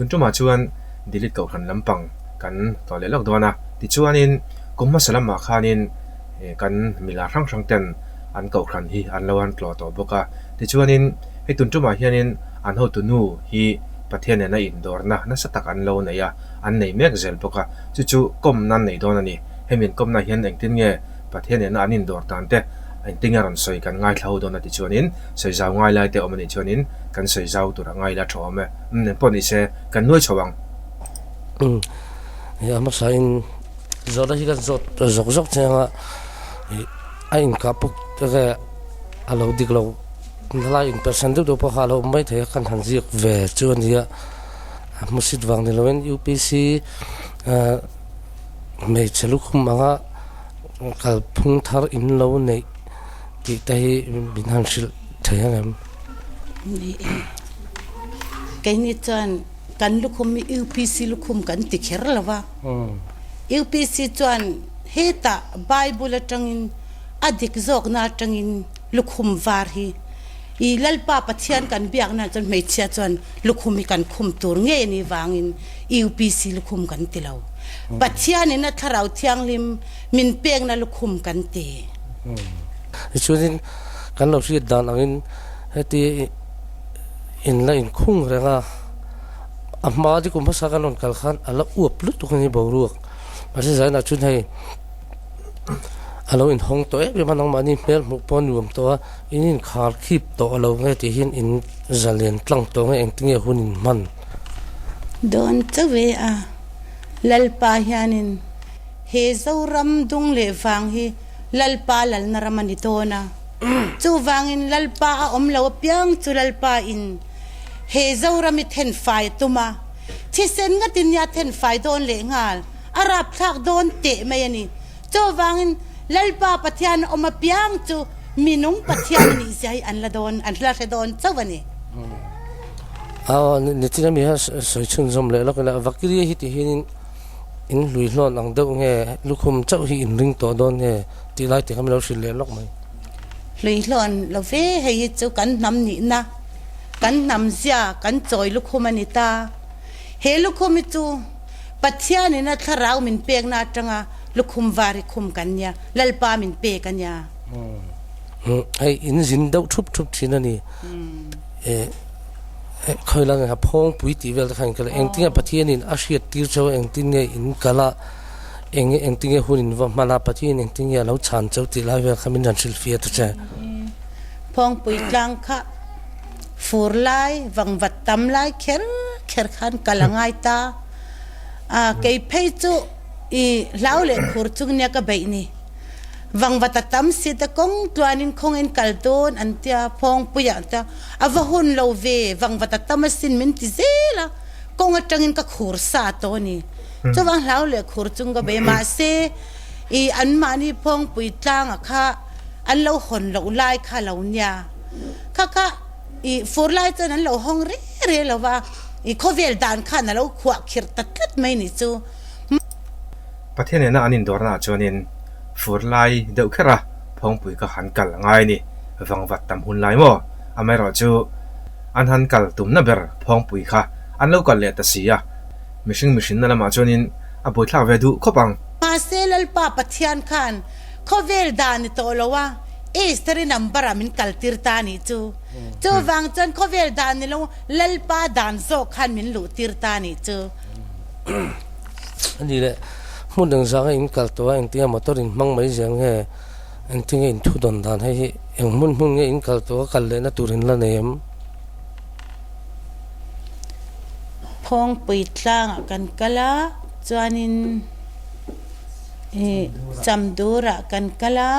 Tun tumah chuan Delete Kohhran lampang kan tlawh leh lawk dawn a, tichuanin kum hmasa lamah khanin kan milar hrang hrang ten an Kohhran hi an lo han tlawh tawh bawk a, tichuanin hei tun tumah hianin an hotu nu hi Pathian nena indawrna nasa tak an lo nei a, an nei mek zel bawk a, chu chu kawmna an nei dawn a ni. Hemi an kawmna hian engtin nge Pathian nena an indawr dan te engtin nge rawn sawi kan ngaithla ho dawn a ti chuanin sawi zau ngai lai te awm a nih chuanin kan sawi zau tur a ngai la tha awm e. Umm eng pawh ni se kan nuai chho ang. Umm a hmasa in zawhna hi kan zawt zawk zawk chiang a ih a inkah puk te nge a lo dik lo lai in percent deuh deuh pawh kha a lo awm mai thei a kan han ziak ve chu a nia a hmusit vang ni loin UPC ah hmeichhe lukhum anga kalphung thar in lo neih tih te hi min han hrilh thei ang em? Ni e. Keini chuan kan lukhum hi UPC lukhum kan ti kher lo va. UPC chuan hetah Bible atangin a dik zawkna atangin lukhum var hi i Lalpa Pathian kan biakna chuan hmeichhia chuan lukhum hi kan khum tur ngei a nih vangin UPC lukhum kan ti lo. Pathianin a Thlarau Thianghlim min pekna lukhum kan ti. Tichuanin kan lo hriat dan angin heti in la inkhung reng a, a hma dik hmasa kan rawn kal khan a la uap lutuk a ni boruak. Mahse zainah chuan hei a lo inhawng tawh em em a, nangmahni hmel hmuh pawh a nuam tawh a, in inkhar khip tawh a lo nge tih hian in zalen tlang tawh nge engtinge hun in hman. Dawn chauh e a, Lalpa hianin he Zoram dung leh vang hi Lalpa lalna ram a ni dawn a. Chuvangin Lalpa a awm lo apiang chu Lalpa in he Zoram i then fai a tum a, thisen ngatin nia then fai dawn leh nghal a rapthlak dawn teh mai a ni. Chuvangin Lalpa Pathian a awm apiang chu minung Pathian a nih zia hi an la dawn, an la hre dawn chauh a ni. Aw, nitin ami hian sawi chhunzawm leh lawk ila, Vakiria hi ti hianin In hlui hlawn ang deuh nge lukhum chauh hi in ring tawh dawn nge tih lai te kha min lo hrilh leh lawk mai. Hlui hlawn lo ve, hei hi chu kan hnam nihna, kan hnam zia kan chawi lukhum a ni ta. He lukhum hi chu Pathianin a thlarau min pekna atanga lukhum var hi khum kan nia, Lalpa min pek a nia. Hei in zin deuh thup thup thin a ni. Khawi la nge phawngpui tih vel te kha in kal a, engtin nge Pathianin a hriat tir cheu a, engtin nge in kal a, eng engtin nge hun in va hman a, Pathianin engtin nge a lo chhan cheu tih lai vel kha min rawn hrilh fiah ta che. Phawngpui tlang kha fur lai, vangvat tam lai kher kher khan kal a ngai ta a, kei phei chu i hlau leh khur chung nia ka beih ni. Vangvat a tam si te kawng tluanin khawngin kal dawn an tia, Phawngpuiah te a va hun lo ve, vangvat a tam asin min ti zel a, kawng atangin ka khur sa tawh a ni. Chuvang hlau leh khur chung ka bei mahse i anmahni Phawngpui tlanga kha an lo hawn loh lai kha lo nia. Kha kha i fur lai chuan an lo hawng re re lo va, i khawvel dan khan a lo khuah khirh ta tlat mai nih chu. Pathian nena an indawrnaah chuanin fur lai deuh kher a, phawngpui kha han kal a ngai a ni. Vangvat tam hun lai maw? Amaherawhchu an han kal tumna ber phawngpui kha an lo kal leh ta si a, mihring mihrinna lamah chuanin a buaithlak ve duh khawp ang. Mahse Lalpa Pathian khan khawvel dan ni tawh lo a, Esther-i number-ah min kaltir ta a nih chu. Chuvang chuan khawvel dan ni lo Lalpa dan zawk khan min luhtir ta a nih chu. A ni leh, hmun eng zanga in kal tawh a, engtinge motor in hmang mai zel nge, engtinge in thu dawn dan hei hi, eng hmun hmun nge in kal tawh a, kal lehna tur in la nei em? Phawngpui tlangah kan kal a, chuanin ih Chamdurah kan kal a,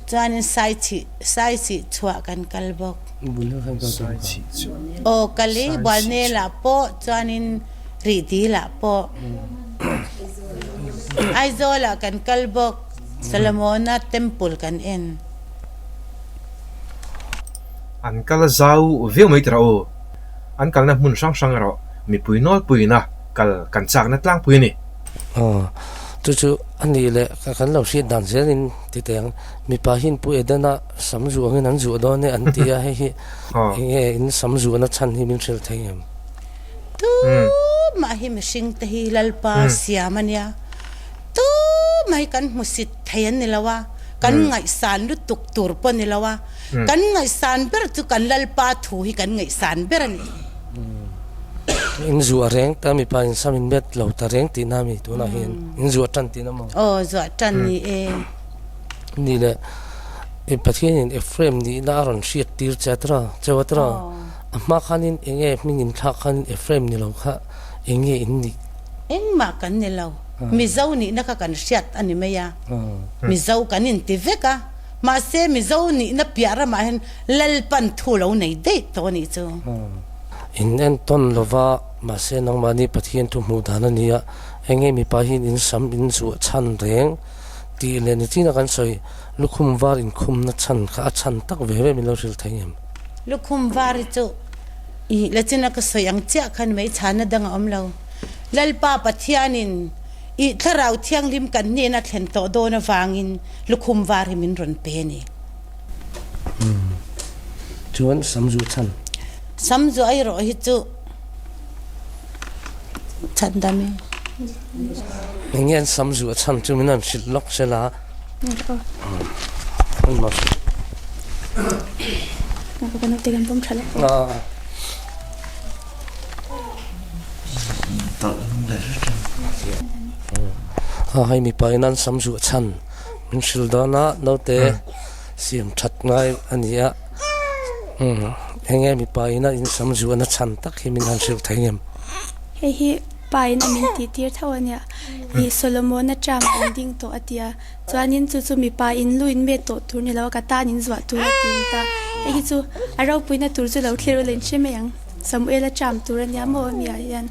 chuanin Saichih Saichih chhuah kan kal bawk. Aw kal i Bualnelah pawh chuanin. Rih dilah pawh Aizawlah kan kal bawk, Solomona Temple kan en. An kal zau viau mai tira aw. An kalna hmun hrang hrang erawh mipui nawlpuiina kal kan chakna tlangpui a ni. Aw, chu chu a nih leh kan lo hriat dan zelin ti teh ang. Mipa hian Pu Edena sam zuh angin an zuh dawn e an ti a, hei hi eng nge in sam zuhna chhan hi min hrilh thei em? Tumah hi mihring te hi Lalpa siam a nia. Tumah hi kan hmusit thei an ni lo a, kan ngaihsan lutuk tur pawh a ni lo a. Kan ngaihsan ber chu kan Lalpa thu hi kan ngaihsan ber a ni. In zuah reng ta mipa in sam in met lo ta reng tihna mi tunah hian in zuah tan tihna maw? Aw zuah tan ni e. Ni le i Pathianin Ephraim nihna a rawn hriat tir che atra cheu atra a hma khanin enge hming in thlak khanin Ephraim ni lo kha enge in nih? Engmah kan ni lo. Mizo nihna kha kan hriat a ni mai a. Mizo kan inti vek a. Mahse Mizo nihna piah ramah hian Lalpan thu lo nei daih tawh a nih chu. In entawn lova, mahse nangmahni Pathian thu hmuh dan a ni a, enge mipa hian in sam in zuah chhan reng tih leh nichina kan sawi lukhum var inkhumna chhan kha a chhan tak ve ve min lo hrilh thei em? Lukhum var hi chu i lachina ka sawi ang chiah khan mai chhanna dang a awm lo. Lalpa Pathianin i Thlarau Thianghlim kan hnena thlen tawh dawn avangin lukhum var hi min rawn pe a ni. Chuan Samzu chhan. Samzu ai rawh hi chu chhan dam e. Enge an Samzu a chhan chu min han hrilh lawk se la. Hei mipa in an Samzu a chhan min hrilh dawn a naute. Siam that ngai a ni a, umm enge mipa ina in sam zuahna chhan tak hi min han hrilh thei ngem? Hei hi pa in a min tih tir tho a nia, ih Solomon-a tram an ding tawh a ti a, chuanin chu chu mipa in lu in met tawh tur ni lo a, ka tan in zuah tur a ti ang ta, hei hi chu a ropuina tur chu lo thlir ula in hre mai ang, Samuel-a tram tur a nia maw a mi ah hian.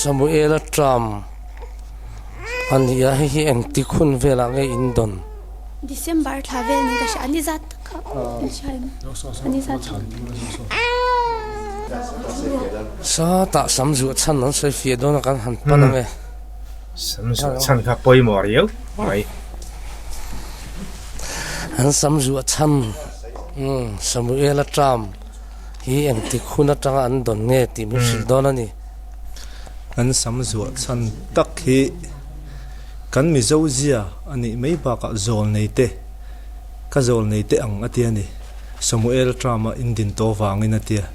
Samuel-a tram. A ni a, hei hi engtik hun velah nge in dawn? December thla vel nen ka hria, a ni zat tak kha in hria em? A ni zat tak. Sawtah sam zuah chhan an sawi fiah dawn a kan han pan ang e. Sam zuah chhan kha pawimawh riau mai. An sam zuah chhan Samuel-a term hi engtik hun atanga an dawn nge tih min hrilh dawn a ni. Kan sam zuah chhan tak hi kan Mizo zia a nih mai bakah zawl nei te, ka zawl nei te ang a ti a ni. Samuel Trump-a indin tawh vangin a ti a.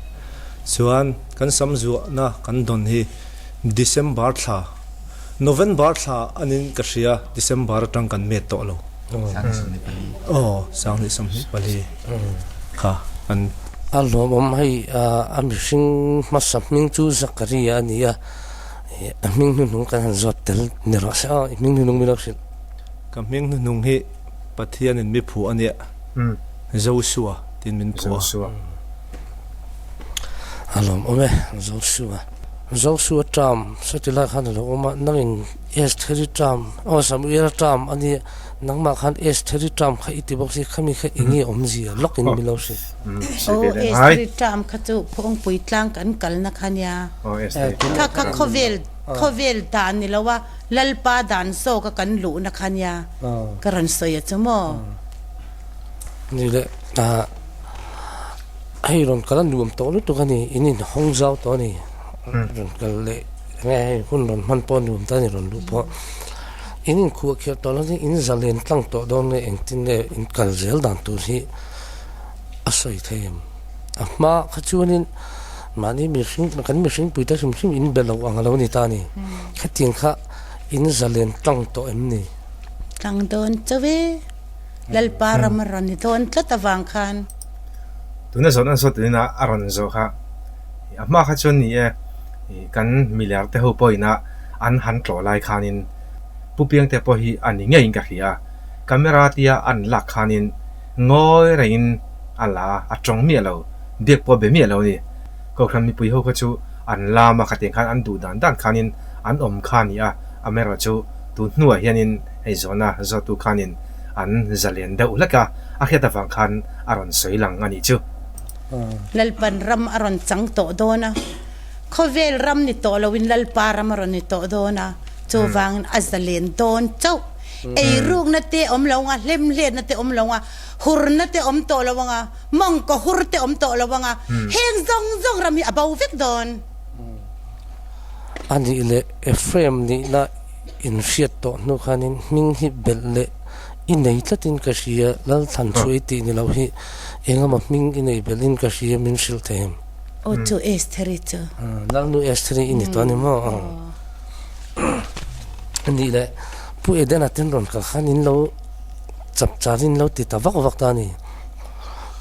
Chuan kan sam zuahna kan dawn hi December thla, November thla anin ka hria, December atang kan met tawh lo. Aw, Sanghnih 24 kha kan. A lawmawm hei a mihring hmasa hming chu Zakaria a ni a, a hming hnuhnung kan han zawt tel ni rawh se aw, i hming hnuhnung mi lo hrilh. Ka hming hnuhnung hi Pathianin mi phuah a nia, Joshua tiin min phuah a. A lawmawm e, Joshua. Joshua term sawti lai khan a lo awm a, nangin Estheri term, aw Samuela term a nia. Nangmah khan Estheri term kha i ti bawk si, khami kha eng nge awmzia lawk in min lo hrilh. Aw Estheri term kha chu Phawngpui tlang kan kalna kha nia. Kha kha khawvel khawvel dan ni lo a, Lalpa dan zawk a kan luhna kha nia ka rawn sawi a chu maw. Ni le ah hei rawn kal a nuam tawh lutuk a ni, in inhawng zau tawh a ni, rawn kal leh nge hei hun rawn hman pawh a nuam ta a ni rawn luh pawh. In inkhuah kher tawh lo hi in zalen tlang tawh dawn nge engtin nge in kal zel dan tur hi a sawi thei em? A hma kha chuanin mahni mihring kan mihring puite hrim hrim in be lo ang a lo ni ta a ni. Khatiang kha in zalen tlang tawh em ni? Tlang dawn chauh e, Lalpa ram a rawn ni dawn tlat avang khan. Tuna zawhna zawt tunin a rawn zawh kha a hma kha chuan ni e kan milar te ho pawhin a an han tlawh lai khanin Pu Piangte pawh hi a ni ngeiin ka hria a, camera tia an lak khanin ngawi rengin a la a, a tawng miah lo, biak pawh a be miah lo a ni. Kohhran mipui ho kha chu an lam a, khatiang khan an duh dan dan khanin an awm kha a ni a, amaherawhchu tun hnuah hianin hei zawhna zawttu khanin an zalen deuh hlek a, a hriat avang khan a rawn sawi lang a nih chu. Lalpan ram a rawn chang tawh dawn a. Khawvel ram ni tawh loin Lalpa ram a rawn ni tawh dawn a, chuvangin a zalen dawn chauh. Eirukna te awm lo anga, hlemhletna te awm lo anga, hurna te awm tawh lo anga, mawngkaw hur te awm tawh lo anga, heng zawng zawng ram hi a bo vek dawn. A nih leh Ephraim nihna inhriat tawh hnu khanin hming hi belh leh i nei tlatin ka hria, Lalthlan chhuah i tih ni loh hi engemaw hming i nei belhin ka hria min hrilh thei em? Aw chu Estheri chu. Lalnu Estheri i ni tawh a ni maw? A nih leh Pu Edena ten rawn kal khan in lo chap char in lo ti ta vak vak ta a ni.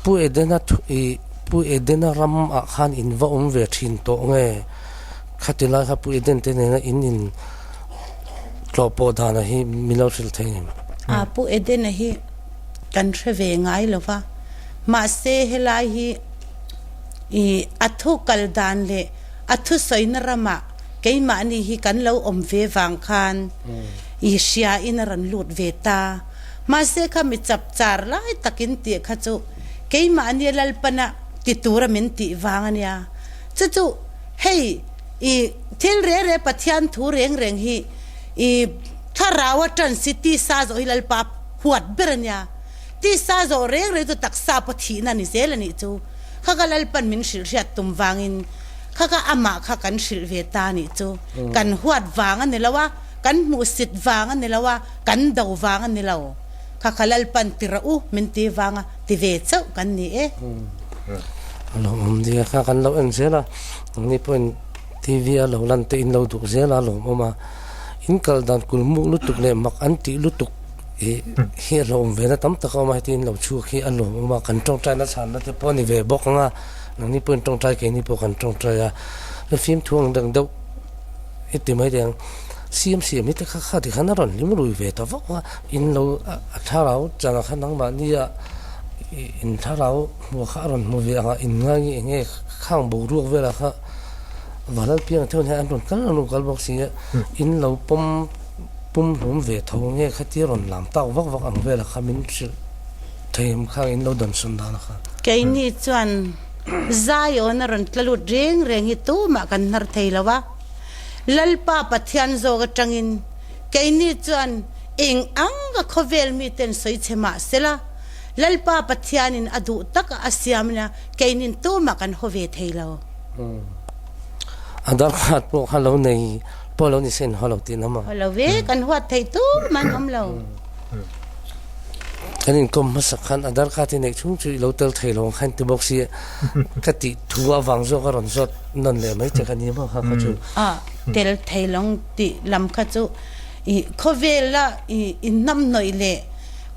Pu Edena thu i Pu Edena ram ah khan in va awm ve thin tawh nge? Khati lai kha Pu Eden te nena in in tlawh pawh dan ah hi min lo hrilh thei em? A Pu Edena hi kan hre ve ngai lo va, mahse helai hi i a thu kal dan leh a thusawina ramah keimahni hi kan lo awm ve vang khan i hria in a rawn lut ve ta. Mahse kha mi chap char lai takin tih kha chu keimahni Lalpana ti tura min tih vang a nia. Chu chu hei i thil re re Pathian thu reng reng hi i thlarau a tan si tisa zawh hi Lalpa huat ber a nia. Tisa zawh reng reng chu taksa pawh thihna a ni zel a nih chu. Kha ka Lalpan min hrilh hriat tum vangin kha ka amah kha kan hrilh ve ta a nih chu. Kan huat vang a ni lo a, kan hmuhsit vang a ni lo a, kan do vang a ni lo. Kha kha Lalpan ti rawh u min ti vanga ti ve chauh kan ni e. A lawmawm nia kha kan lo en zel a, nangni pawhin TV a lo lan te in lo duh zel a lawmawm a. In kal dan kulmuk lutuk leh mak an tih lutuk hi hi a hlawm ve na tam tak a awm a, heti in lo chhuak hi a lawmawm a, kan tawngtai na chhanna te pawh a ni ve bawk ang a, nangni pawhin tawngtai keini pawh kan tawngtai a, la fimthu ang dang deuh i ti mai thei ang, siam siam hi te kha kha tikhan a rawn hlim rui ve ta vak a, in lo a thlarau chana kha nangmahni a in thlarau hmuh kha a rawn hmu ve ang a, in ngai nge enge khang boruak velah kha Vanlalpianga te hun hian an rawn kal an rawn kal bawk si a, in lo pawm. Pum hlum ve tho nge khatia rawn lam tak vak vak ang velah kha min hrilh thei em kha in lo dawnsawn dan a kha. Keini chuan Zion a rawn tla lut reng reng hi tumah kan hnar thei lo a, Lalpa Pathian zawk atangin keini chuan eng ang a khawvel miten sawi che mah sela, Lalpa Pathianin a duh taka a siamna keinin tumah kan haw ve thei lo. A darkhat pawh kha lo nei Pawh lo ni sen haw lo tih na maw? Haw lo ve, kan huat theih tum an awm lo. Kan inkawm hmasak khan Aadhaar card hi neih chhung chu i lo tel thei lo ang khan ti bawk si ka tih thu avang zawk a rawn zawt nawn leh mai che ka ni maw kha kha chu. A tel thei lo ang tih lam kha chu i khawvel a i inhnamhnawih leh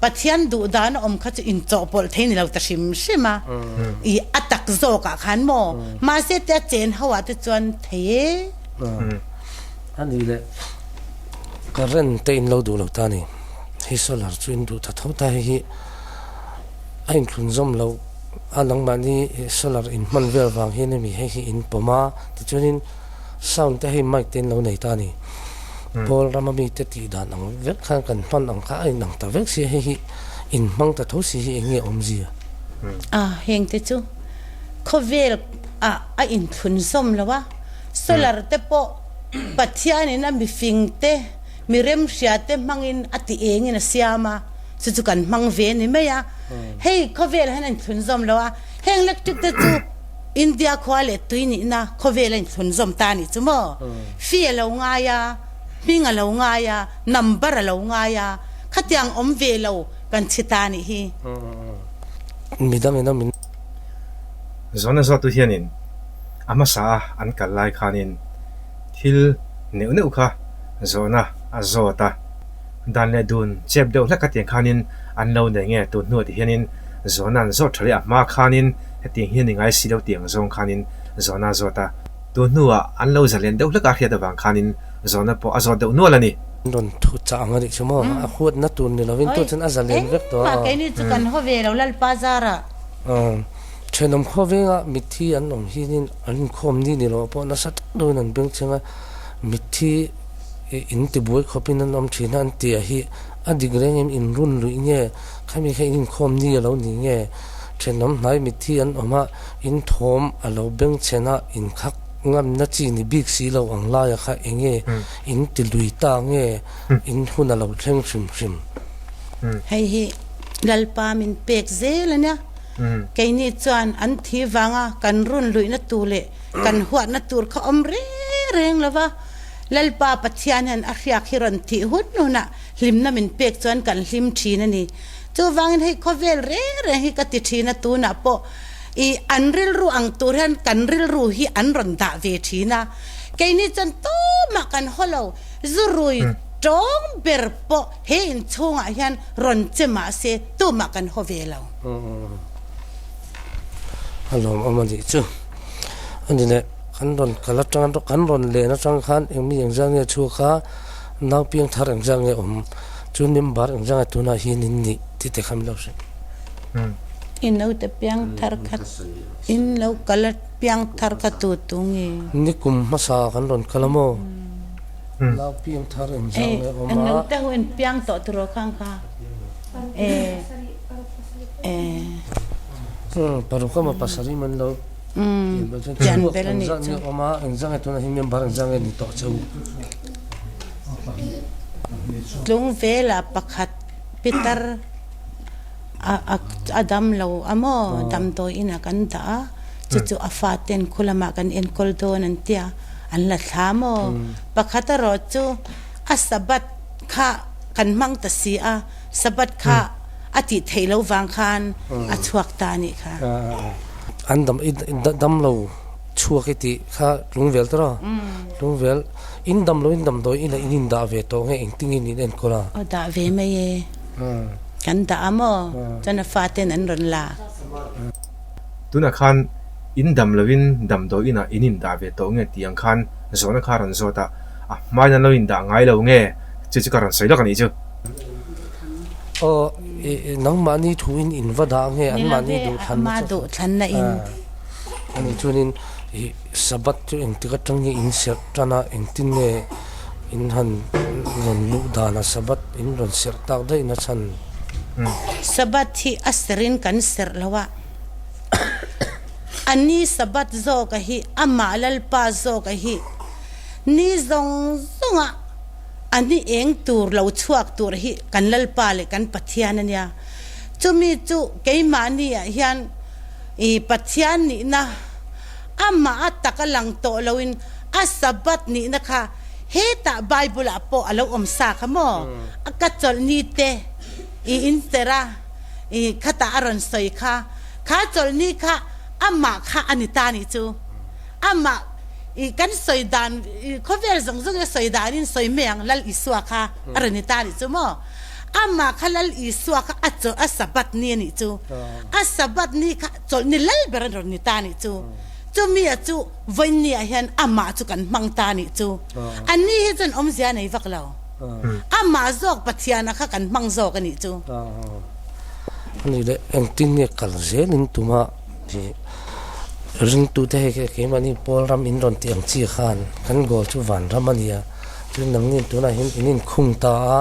Pathian duh dan a awm kha chu inchawhpawlh thei ni lo ta hrim hrim a, i a tak zawkah khan maw? Mahse tia chen ho ah te chuan thei e. A nih leh current te in lo duh lo ta a ni. Hei solar chu in duh ta tho ta hei hi a inthlun zawm loh a nangmahni solar in hman vel vang hian hemi hei hi in pawm a tichuanin sound te hei mic te in lo nei ta a ni. Pawl rama mite tih dan ang vek khan kan hman ang kha a inang ta vek sia hei hi in hmang ta tho si hi eng nge awmzia? A heng te chu khawvel ah a inthlun zawm lo a. Solar te pawh Pathianin a mifing te, mi remhria te hmangin a ti engin a siam a, chu chu kan hmang ve ni mai a. Hei khawvel hian a inthlunzawm lo a, heng electric te chu India khua leh tui nihna khawvel a inthlunzawm ta a nih chu maw? Fee a lo ngai a, hming a lo ngai a, number a lo ngai a, khatiang awm ve lo kan chhi ta a nih hi. Midang ina min. Zawhna zawhtu hianin A hmasa a an kal lai khanin thil neuh neuh kha zawhna a zawt a, dan leh dun chep deuh hlek hetiang khanin an lo nei nge tun hnuah ti hianin zawhna an zawt tha leh a hma khanin hetiang hian i ngai si lo tih ang zawng khanin zawhna a zawt a, tun hnuah an lo zalen deuh hlek a hriat avang khanin zawhna pawh a zawt deuh nual a ni. An rawn thu chah ang a nih chu maw? A huatna tur ni lovin tun chuan a zalen vek tawh a. Engmah keini chu kan haw ve lo Lalpa zarah. Thenawm khawvenga mitthi an awm hianin an inkhawm ni ni loh pawh nasa tak deuhin an beng chheng a, mitthi in tibuai khawpin an awm thin a an tih ah hi a dik reng em in run luih nge khami kha in inkhawm ni a lo ni nge thenawm hnai mitthi an awm a in thawm a lo beng chhen a in khak Ngamna chi ni bik si lo ang laia kha enge in ti lui ta nge in hun a lo thleng hrim hrim. Hei hi Lalpa min pek zel a nia. Keini chuan an thi vanga kan run luihna tur leh kan huatna tur kha awm reng reng lo va. Lalpa Pathian hian a hriak hi rawn thih hun hunah hlimna min pek chuan kan hlim thin a ni. Chuvangin hei khawvel reng reng hi ka ti thin a, tunah pawh I an rilru ang tur hian kan rilru hi an rawn dah ve thin a, keini chuan tumah kan haw lo, zurui tawng ber pawh he inchhungah hian rawn che mah se tumah kan haw ve lo. A lawmawm a nih chu. A ni leh, kan rawn kal atang kan rawn len atang khan engmi engzah nge chhuak a, nau piang thar engzah nge awm, chu member engzah nge tunah hian in nih tih te kha min lo hrilh. I naute piang thar kha in lo kal a piang thar kha tu tu nge? Ni kum hmasa kan rawn kal a maw? Nau piang thar eng zau nge awm a? Naute ho in piang tawh tiraw khang kha? E e. Paruk emaw pasarih man lo pian bel chuan chhuak eng zah nge awm a, eng zah nge tunah hian member eng zah nge ni tawh cheu? Tlung velah pakhat pitar. A dam lo a maw? Damdawi inah kan dah a, chu chu a faten khu lamah kan enkawl dawn an tia, an la thla maw? Pakhat erawh chu a Sabbath kha kan hmang ta si a, Sabbath kha a tih theih lo vang khan a chhuak ta a nih kha. An dam i dam lo chhuak i tih kha tlungvel tawh a, tlungvel in dam lo in damdawi inah in indah ve tawh nge engtin in enkawl a? Aw dah ve mai e. Kan dah a maw? Chuan a faten an rawn la. Tunah khan in dam loin damdawi inah in indah ve tawh nge tih ang khan zawhna kha a rawn zawt a, a hmain an lo indah ngai lo nge chu chu ka rawn sawi lawk a nih chu. Aw, nangmahni thuin in va dah nge anmahni duhthlanna chu? Duhthlanna in. Ani chuanin i Sabbath chu engtik atang nge in serh tan a, engtin nge in han rawn luh dan a Sabbath in rawn serh tak daih na chhan? Sabbath hi a serh in kan serh lo a, a ni Sabbath zawk a hi amah Lalpa zawk a hi ni zawng zawng a a ni eng tur lo chhuak tur hi kan Lalpa leh kan Pathian a nia. Chumi chu keimahni ah hian I Pathian nihna amah a tak a lang tawh loin a Sabbath nihna kha hetah Bible ah pawh a lo awm sa kha maw? A ka chawlh ni te i inter a i khatah a rawn sawi kha, kha chawlh ni kha amah kha a ni ta nih chu. Amah i kan sawi dan i khawvel zawng zawng i sawi danin sawi mai ang Lal Isua kha a rawn ni ta nih chu maw? Amah kha Lal Isua kha a chawlh a Sabbath ni a nih chu. A Sabbath ni kha chawlh ni lal ber a rawn ni ta a nih chu. Chumi a chu vawiin ah hian amah chu kan hmang ta a nih chu. A ni hi chuan awmzia a nei vak lo. Amah zawk Pathiana kha kan hmang zawk a nih chu. A nih leh engtin nge kal zelin tuma ringtute hei keimahni Paul ram in rawn tih ang chi khan kan goal chu vanram a nia. Chuan nangni tunah hian in inkhung ta a,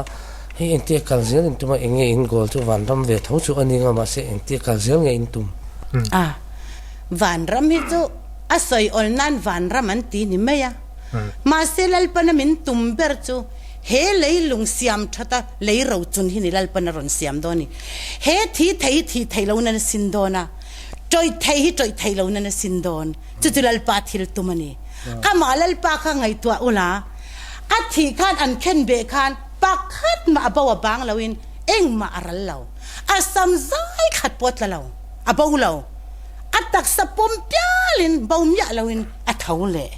hei engtia kal zel in tum a, eng nge in goal chu vanram ve tho chu a ni nga mahse engtia kal zel nge in tum? A, vanram hi chu a sawi awl nan vanram an ti ni mai a, mahse Lalpana min tum ber chu he lei lung siam that a lei ro chun hi ni Lalpana rawn siam dawn ni. He thi thei hi thih theih lo nan a sin dawn a, tawih thei hi tawih theih lo nan a sin dawn, chu chu Lalpa thil tum a ni. Amah Lalpa kha ngaihtuah ula, a thih khan an khen beh khan pakhat mah a bo a bang loin engmah a ral lo. A sam zai khat pawh a tla lo, a bo lo. A taksa pawm pialin bo miah loin a tho leh.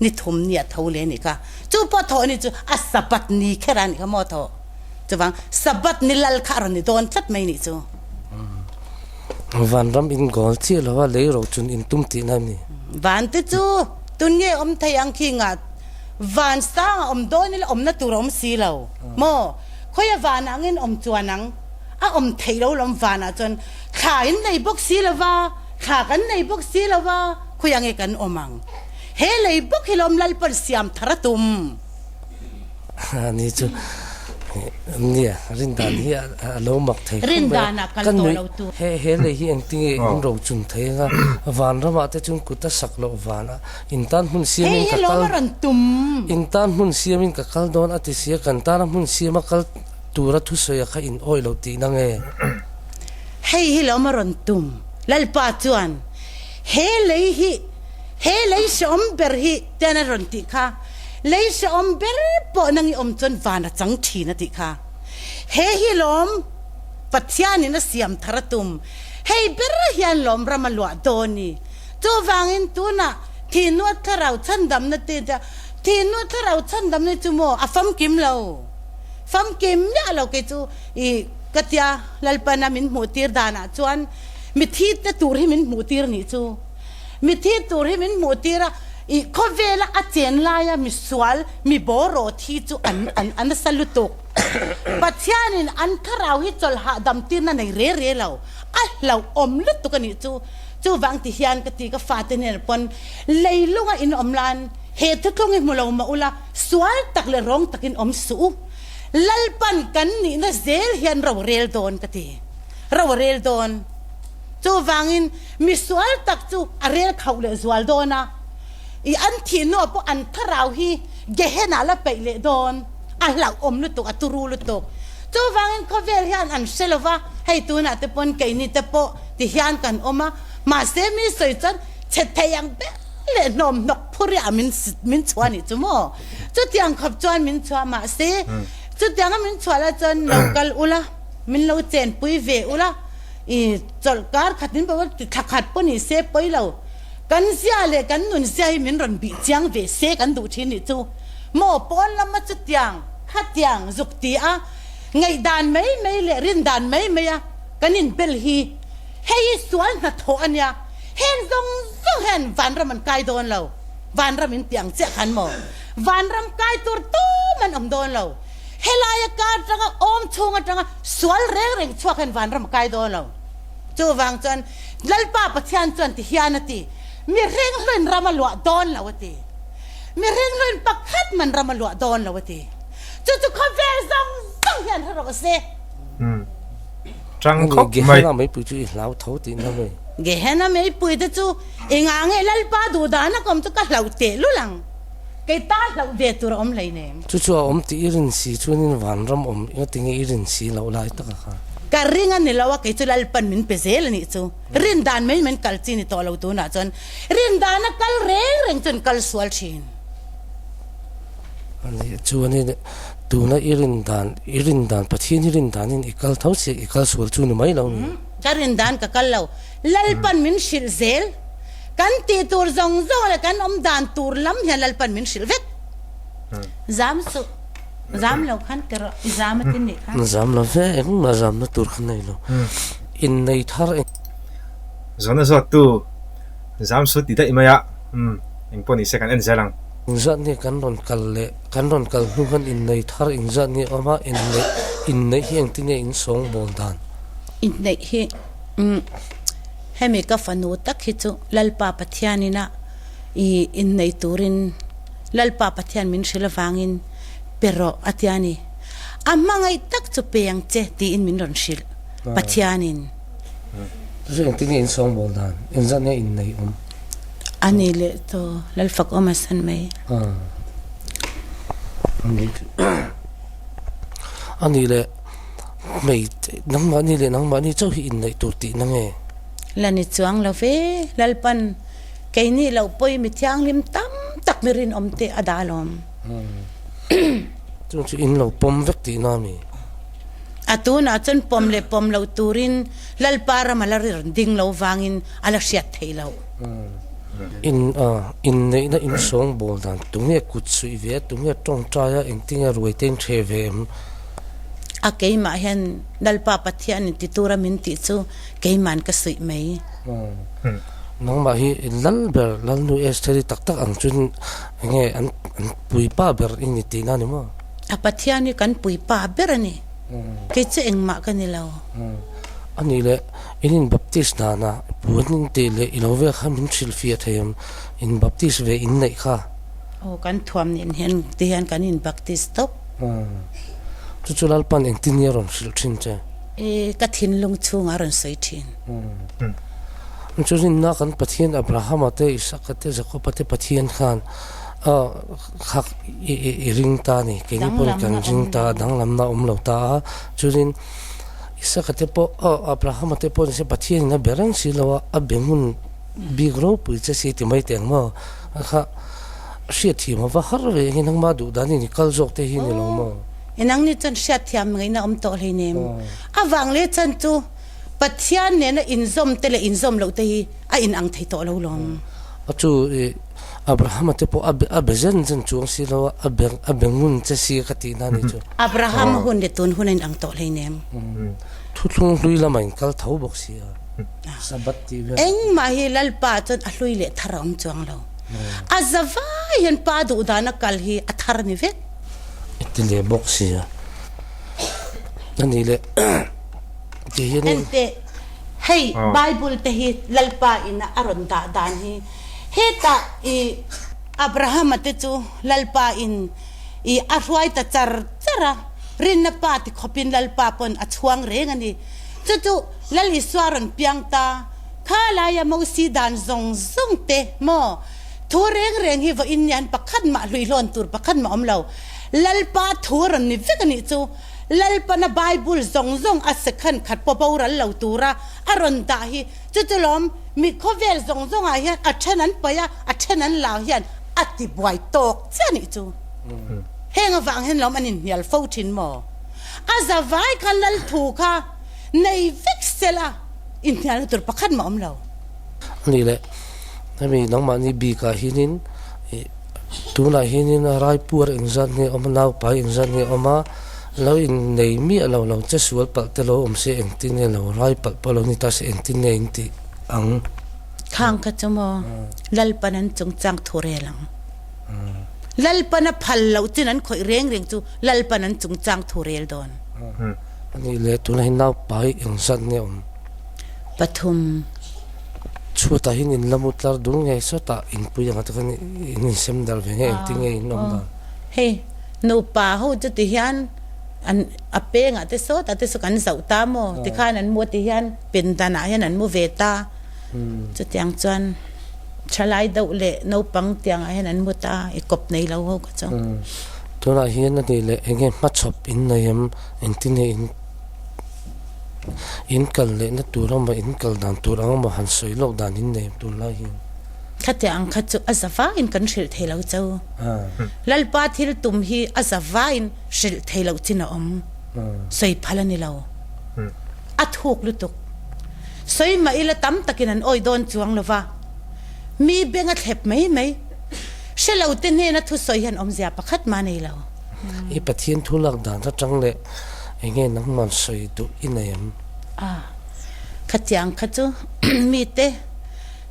Ni thum ni a tho leh a nih kha. Chu pawh thawh ni chu a Sabbath ni kher a nih kha maw a thawh. Chuvang Sabbath ni lal kha a rawn ni dawn tlat mai nih chu. Vanram in goal chiah lo a, lei ro chun in tum tihna a ni. Van te chu tun nge awm thei ang khi nga van sang a awm dawn ila awmna tur a awm si lo maw? Khawia van ah angin awm chuan ang a awm theih lo lawm van ah chuan thla in nei bawk si lo va, thla kan nei bawk si lo va, khawia nge kan awm ang? He lei bawk hi lawm Lalpan siam thar a tum. Ni chu. Nia, rin dan hi a lo mak thei khawp mai a. Rin danah kal tawh lo tur. He he lei hi engtinge in ro chun thei anga vanramah te chuan kut a sak loh vanah in tan hmun siamin ka kal in tan hmun siamin ka kal dawn a ti sia kan tana hmun siama kal tura thusawi a kha in awih loh tihna nge? Hei hi lo ma rawn tum. Lalpa chuan he lei hi he lei hrehawm ber hi tian a rawn tih kha. Lei hrehawm ber pawh nang i awm chuan van a chang thin a tih kha. He hi lawm Pathianin a siam thar a tum. Hei ber hian lawm ram a luah dawn i. Chuvangin tunah Thihnuat Thlarau chhandamna te te Thihnuat Thlarau chhandamna chu maw a famkim lo. Famkim miah lo kei chu i ka tia Lalpana min hmuh tir danah chuan mithi te tur hi min hmuh tir nih chu. Mithi tur hi min hmuh tir a, ih khawvela a chen laia misual, mi bawraw thi chu an an a nasa lutuk. Pathianin an thlarau hi chawlh hahdam tirna nei re re lo, a hlauhawm lutuk a nih chu. Chuvang ti hian ka ti ka fate hnenah pawn leilunga in awm lan he thuthlung hi hmu lo mah ula, sual tak leh rawng takin awm suh u. Lalpan kan nihna zel hian ro rel dawn ka ti. Ro a rel dawn. Chuvangin misual tak chu a rel khauh leh zual dawn a, i an thih hnuah pawh an thlarau hi Gehenah la peih leh dawn, a hlauhawm lutuk, a turu lutuk. Chuvangin khawvel hian an hre lo va, hei tunah te pawn keini te pawh ti hian kan awm a, mahse mi sawi chuan chhe thei ang ber leh hnawm hnawk phur-ah min min chhuah a nih chu maw? Chutiang khawp chuan min chhuah, mahse chutianga min chhuah lai chuan lo kal ula, min lo chenpui ve ula, I chawlh kar khat in pawh thla khat pawh ni se pawi lo. Kan zia leh kan nun zia hi min rawn bih chiang ve se kan duh thin nih chu. Maw pawn lama chutiang khatiang zuk ti a ngaihdan mai mai leh rindan mai mai a kan inbel hi hei hi sual hnathawh a nia. Heng zawng zawng hian vanram an kai dawn lo. Vanram in ti ang chiah khan maw vanram kai tur tum an awm dawn lo. Helaia kar atanga awm chhung atanga sual reng reng chhuak hian vanram a kai dawn lo. Chuvang chuan Lalpa Pathian chuan ti hian a ti, Mihring hluin ram a luah dawn lo a ti. Mihring hluin pakhat man ram a luah dawn lo a ti. Chu chu khawvel zawng zawng hian hre rawh se. Tang khawp mai. Gehenna meipui chu i hlau tho tihna mai. Gehenna meipui te chu i ngah nge Lalpa duhdan a kawm chu ka hlauh tehlul ang. Kei ta hlauh ve tur a awm hlei nem. Chu chu a awm tih i rin si chuanin vanram awm enga tinge i rin si loh lai taka kha. Ka ring a ni lo a, kei chu Lalpan min pe zel a nih chu. Rin dan mai min kal chi ni tawh lo tunah chuan rin dana kal reng reng chuan kal sual thin. A nih chuanin tuna i rin dan, i rin dan Pathian i rin danin i kal tho si, i kal sual chu ni mai lo ni. Ka rin dan ka kal lo, Lalpan min hrilh zel. Kan tih tur zawng zawng leh kan awm dan tur lam hian Lalpan min hrilh vek. Zam suh, zam lo khan ti rawh, i zam a ti nih kha. Zam lo ve, engmah zamna tur kha nei lo. Innei thar eng. Zawhna zawt tu zam suh ti daih mai a, umm engpawh ni se kan en zel ang. Engzat nge kan rawn kal leh kan rawn kal hnu khan innei thar engzat nge awm a, inneih inneih hi engtin nge in sawngbawl dan? Inneih hi umm. Hemi ka fanu tak hi chu Lalpa Pathianin a i innei turin Lalpa Pathian min hrilh avangin pe rawh a ti a ni. A hmangaih tak chu pe ang che tiin min rawn hrilh Pathianin. Chu engtin nge in sawngbawl dan? Engzat nge innei awm? A ni leh tawh Lalfak awm a san mai. A ni leh. Hmei, nangmahni leh nangmahni chauh hi inneih tur tihna nge? La ni chuang lo ve, Lalpan keini loh pawi mi thianghlim tam tak mi rinawm te a dah alawm. Chung chu in lo pawm vek tihna a mi? A tunah chuan pawm leh pawm loh turin Lalpa ram a la ri ding lo vangin a la hriat theih loh. In inneihna insawngbawl dan tunge kut suih ve a, tunge tawngtai a, engtinge ruai te in hreh ve em? A keimah hian Lalpa Pathian in ti tura min tih chu keiman ka suih mai. Nangmah hi lal ber Lalnu Estheri tak tak ang chuan enge an puipa ber i ni tihna a ni maw? A Pathian hi kan puipa ber a ni. Kei chu engmah ka ni lo. A nih leh in in baptist dana puan in tih leh i lo vel kha min hrilhfiah thei em? In baptist ve in neih kha. Aw kan thuam nen hian ti hian kan in baptist tawp. Chu chu Lalpan engtin nge a rawn hrilh thin che? E, ka thinlung chhungah a rawn sawi thin. Chu rinna kan Pathian Abrahama te, Isaka te, Jakoba te Pathian khan khak i ring ta a ni. Keini pawhin kan ring ta a, danglamna a awm lo ta a. Chuanin Isaka te pawh, Abrahama te pawh nise Pathianin a be reng si lo a, a be hmun bik ropui che si ti mai teh ang maw? Kha hriatthiam a va har ve eng nangmah duh danin i kal zawk te hi ni lo maw? Nangni chuan hriatthiam ngaihna awm tawh hleinem. A vang leh chan chu Pathian nena inzawm te leh inzawm loh te hi a inang thei tawh lo lawm. A chu i Abrahama te pawh a a be zen zen chuang si lo a, a be a be ngun che si ka tih na ni chu. Abrahama hun leh tun hun a inang tawh hleinem. Thuthlung hlui lama in kal tho bawk si a, Sabbath tih vel. Engmah hi Lalpa chuan a hlui leh thar a awm chuang lo. A zavai hian Pa duh dana kal hi a thar ni vek. I ti leh bawk si a. A nih leh. Enteh, hei Bible te hi Lalpa ina a rawn dah dan hi, hetah i Abrahama te chu Lalpa in i a hruai ta char char a, rinna pa ti khawpin Lalpa pawn a chhuang reng a ni. Chu chu Lal Isua rawn piang ta, kha laia Mosi dan zawng zawng te maw, thu reng reng hi vawiin nian pakhat mah hluihlawn tur pakhat mah awm lo, Lalpa thu rawn ni vek a nih chu. Lalpana Bible zawng zawng a sekhan khat pawh boral lo tura a rawn dah hi chu chu lawm mi khawvel zawng zawngah hian a then an paih a, a then an lau hian a ti buai tawk chiah nih chu. Heng avang hian lawm an inhnial fo thin maw? A zavai khan Lal thu kha nei vek sela inhnialna tur pakhat mah awm lo. A nih leh hemi nangmahni bikah hianin ih Tunah hianin Raipur engzat nge awm a, Naupai engzat nge awm a, lo innei miah lo lo che sual palh te lo awm se engtin nge lo rai palh pawh lo ni ta se engtin nge in tih ang. Khang kha chu maw Lalpan an chungchang thu rel ang. Lalpan a phal loh chin an khawih reng reng chu Lalpan an chungchang thu rel dawn. Anih leh tunah hian Naupai engzat nge awm? Pathum. Chhuatah hian in la mu tlar dul ngei sawtah inpui anga te khan in insem dar ve nge engtin nge in awm dan? Hei nupa ho chu ti hian an a pengah te sawtah te saw kan zauh ta maw tikhan an mu ti hian pindanah hian an mu ve ta chutiang chuan thalai deuh leh naupang tiangah hian an mu ta i kawp nei lo ho kha chu. Tunah hian a nih leh enge hmachhawp in nei em engtin nge in In kal lehna tur emaw in kal dan tur ang emaw han sawi lawk dan in nei tun lai hian. Khatiang ang kha chu a za vaiin kan hrilh thei lo cho. Lalpa thil tum hi a za vaiin hrilh thei loh chin a awm. Sawi phal a ni lo. A thuk lutuk. Sawi mah ila tam takin an awi dawn chuang lo va. Mi beng a thlep mai mai. Hre lo te hnena thusawi hian awmzia pakhat mah nei lo. I Pathian thu lak dan atang leh Enge nangman sawi duh i nei em? A, khatiang kha chu mite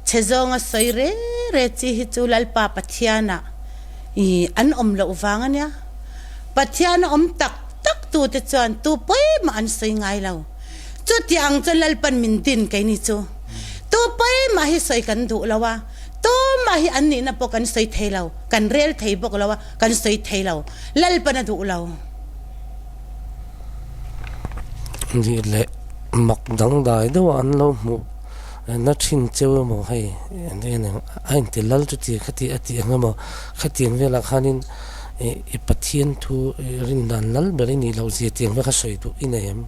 chhe zawnga sawi re re chi hi chu Lalpa Pathianah i an awm loh vang a nia. Pathian a awm tak tak tute chuan tu pawimah an sawi ngai lo. Chutiang chu Lalpan min din keini chu. Tu pawimah hi sawi kan duh lo a, tumah hi an nihna pawh kan sawi thei lo, kan rel thei bawk lo a, kan sawi thei lo. Lalpan a duh lo. Nih leh mak dangdai deuh a an lo hmuh na thin cheu emaw hei a inti lal chuti khati a tih ang emaw khatiang velah khanin i Pathian thu rin dan lal ber i nih loh zia tiang vek a sawi duh i nei em?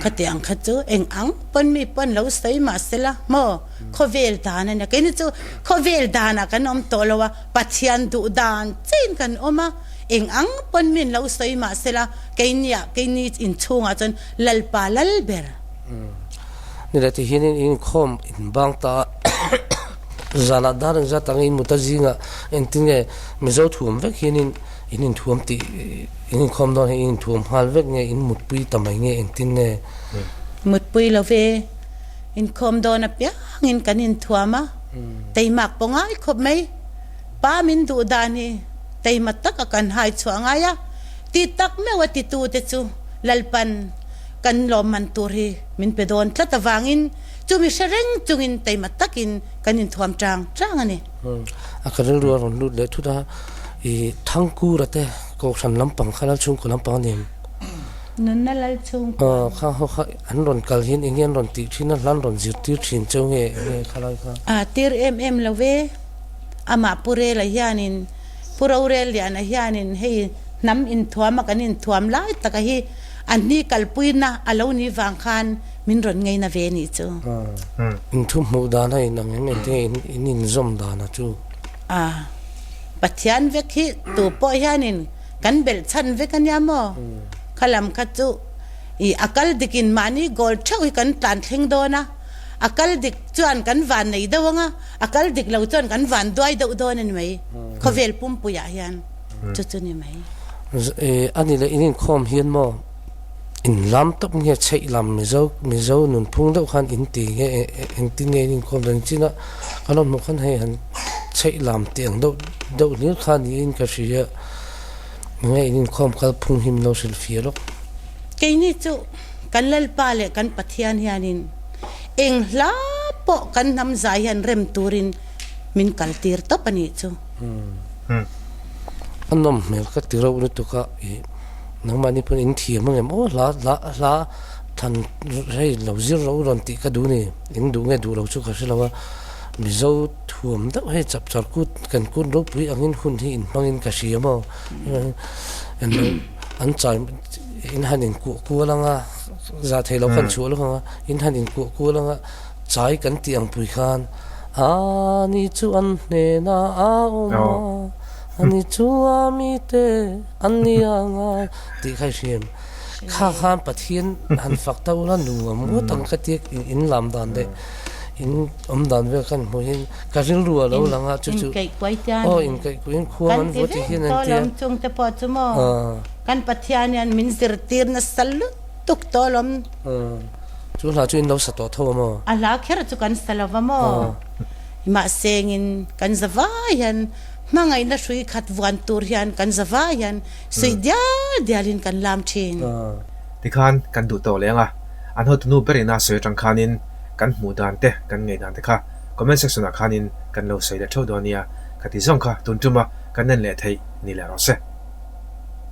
Khatiang kha chu eng ang pawn mi pawn lo sawi mah sela maw khawvel dan a nia keini chu khawvel danah kan awm tawh lo a Pathian duh dan chiin kan awm a. Eng ang pawn min lo sawi mah sela, keiniah keini inchhungah chuan Lalpa lal ber. Ni leh ti hian in inkhawm inbang ta a, zanah dar engzat ang in mut a zingah engtin nge Mizo thuam vek hian in in inthuam tih in inkhawm dawn hian in inthuam nghal vek nge in mutpui ta mai nge engtin nge? Mutpui lo ve, inkhawm dawn apiangin kan inthuam a, teimak pawh ngai khawp mai. Pa min duh dan hi teima tak a kan hai chhuah ngai a, ti tak meuh a titute chu Lalpan kan lawmman tur hi min pe dawn tlat avangin chumi hre reng chungin teima takin kan inthuam chang chang a ni. A ka rilru a rawn lut leh thut a, i Thangkura te Kohhran lampang kha Lalchhungkaw lampang a ni em? Nunna Lalchhungkaw. Aw, kha ho kha an rawn kal hian eng nge an rawn tih thin a, hla an rawn zirtir thin cheu nge eng nge khalai kha? A tir em em lo ve. Amah Pu Rela hianin, Pu Rorelliana hianin hei hnam inthuama kan inthuam lai taka hi a hni kalpuina a lo nih vang khan min rawn ngeina ve nih chu. Inthu hmuh dan a inang em em tinge in inzawm dan a chu? A, Pathian vek hi tu pawh hianin kan belh chhan vek a nia maw? Kha lam kha chu i a kal dikin mahni goal theuh hi kan tlan thleng dawn a, a kal dik chuan kan van nei deuh ang a, a kal dik lo chuan kan van duai deuh dawn a ni mai. Khawvel pumpuiah hian chu chu ni mai. A ni leh in inkhawm hian maw in lam tawp nge chheih lam Mizo Mizo nunphung deuh khan in ti nge engtin nge in inkhawm dan chin a kan rawn hmuh khan hei han chheih lam tih ang deuh deuh hlir kha niin ka hria nge in inkhawm kalphung hi min lo hrilh fia lawk. Keini chu kan Lalpa leh kan Pathian hianin eng hla pawh kan hnam zai hian rem turin min kal tir tawp a nih chu. A nawm hmel ka ti reuh lutuk a, ih nangmahni pawn in thiam ang em aw hla hla hla than hei lo zir lo rawn tih ka duh ni, in duh nge duh lo chu ka hre lo a, Mizo thuam deuh hei chap char kut kan kut ropui angin hun hi in hmangin ka hria maw an chai in han in kuah kual ang a, zah thei lo khan chhuah lawk ang a, in han in kuah kual ang a. Chai kan tih ang pui khan a ni chu an hnenah a awm a, a ni chu a mite an ni a ngai tih kha i hriam. Kha khan Pathian han fak ta ula nuam ngawt ang ka tia in lam dan leh in awm dan vel khan hmuh hian ka rilru a lo lang a chu chu aw inkaihkuahin khua an vuah tih hian an tia. Kan Pathian hian min zirtir nasa lutuk tawh alawm. Chu hla chu in lo sa tawh tho a maw? A hla kher chu kan sa lo va maw? Mahsengin kan za vai hian hmangaihna hrui khat vuan tur hian kan za vai hian suih dial dialin kan lam thin. Tikhan kan duh tawh leng a, an hotunu berin a sawi atang khanin kan hmuh dan te, kan ngaih dan te kha comment section ah khanin kan lo sawi leh theuh dawn nia, ka ti zawng kha tun tuma kan en leh theih ni leh rawh se.